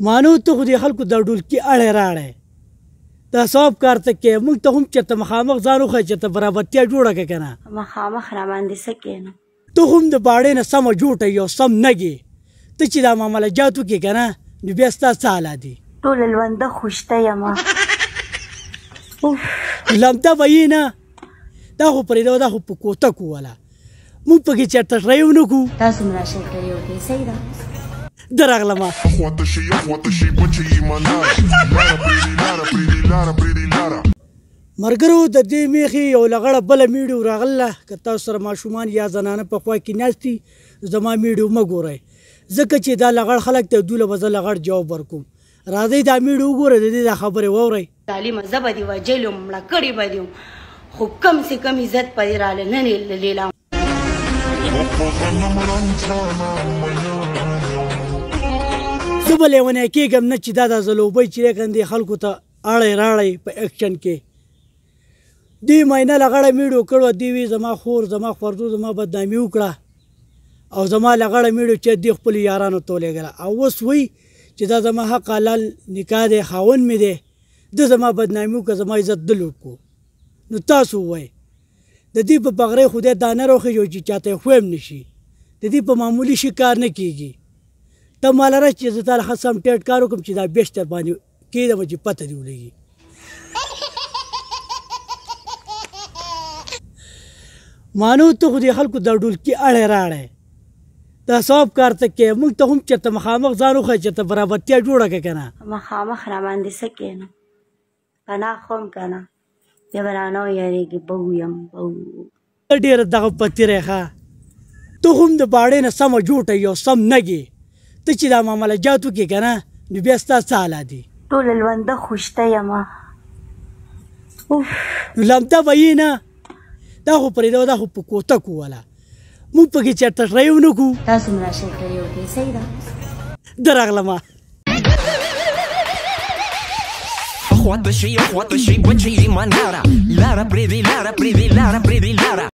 مانو ته خو دې خلکو دا ډولکي اړی راړی، دا ثواب کار ته کې موږ ته هم چېرته مخامخ ځان وښیه، چېرته برابرتیا جوړه کړه که نه. مخامخ را باندې څه کې نو؟ ته هم د باړې نه سمه جوټه یو سم نګې، ته چې دا معامله جات وکړې که نه نو بیا ستا څه حالات دي؟ ټوله لونده خوشته یم. لمده به یې نه، دا خو پرېږده، دا خو په کوتک ووله، موږ پکې چېرته ټری ونه کړو. تاسو هم راشئ ټری وکړئ، صحیح ده. درغلمه. خواته شي خواته شي بچي مناره لاره پرېږدي لاره پرېږدي لاره پرېږدي لاره. مرګرو د دې میخې یو لغړه بله میډیو راغله، که تاسو سره ماشومان یا زنانه په خوا کې ناست دي زما میډیو مه ګورئ، ځکه چې دا لغړ خلک ته دوی له به زه لغړ جواب ورکوم. راځئ دا میډیو وګورئ، د دې دا خبرې واورئ. ظالمه زه به دې وژلې وم، مړه کړې به دې وم، خو کم سې کم عزت په دې راله نه لیلام. زه به لیونی کېږم نه چې دا د ځلوبۍ چې دی که نه دې خلکو ته اړی راړی په اکشن کې. دې ماینه لغړه میډیو کړوه، دې وی زما خور زما خوردو زما بدنامي وکړه او زما لغړه میډیو چې دې خپلو یارانو ته ولېږله، او اوس وایي چې دا زما حق حلال نکاح دی، خاوند مې دی، ده زما بدنامي وکړه، زما عزت ده لوټ کړو. نو تاسو ووایئ د دې په بغرۍ خدای دا نه راوخېژوي چې چاته یې خوی هم نه شي، د دې په معمولي شي کار نه کېږي. ته ماله راشه چې زه تا له ښه سم ټیټ کار وکړم چې دا بیش در باندې کېږدم چې پته دې ولګي. مانو ته خو دې خلکو دا ډولکي اړی راړی، دا ثواب کار ته کې موږ ته هم چېرته مخامخ ځان وښیه، چېرته برابرتیا جوړه کړه که نه. مخامخ را باندې څه کې نو؟ پناه خو هم که نه، بیا به رانه ویرېږي، بو یم بو. ډېره دغه پتیری ښه، ته هم د باړې نه سمه جوټه یو سم نګې، ته چې دا معامله جات وکړې که نه نو بیا ستا څه حالات دي؟ ټوله لونده خوشته یم. نو لمده به یې نه، دا خو پرېږده، دا خو په کوتک ووله، موږ پکې چېرته ټری ونه کړو. تاسو هم راشئ ټری وکړئ، صحیح ده. درغلمه. خواته شي خواته شي بچي مناره لاره پرېږدي لاره پرېږدي لاره پرېږدي لاره.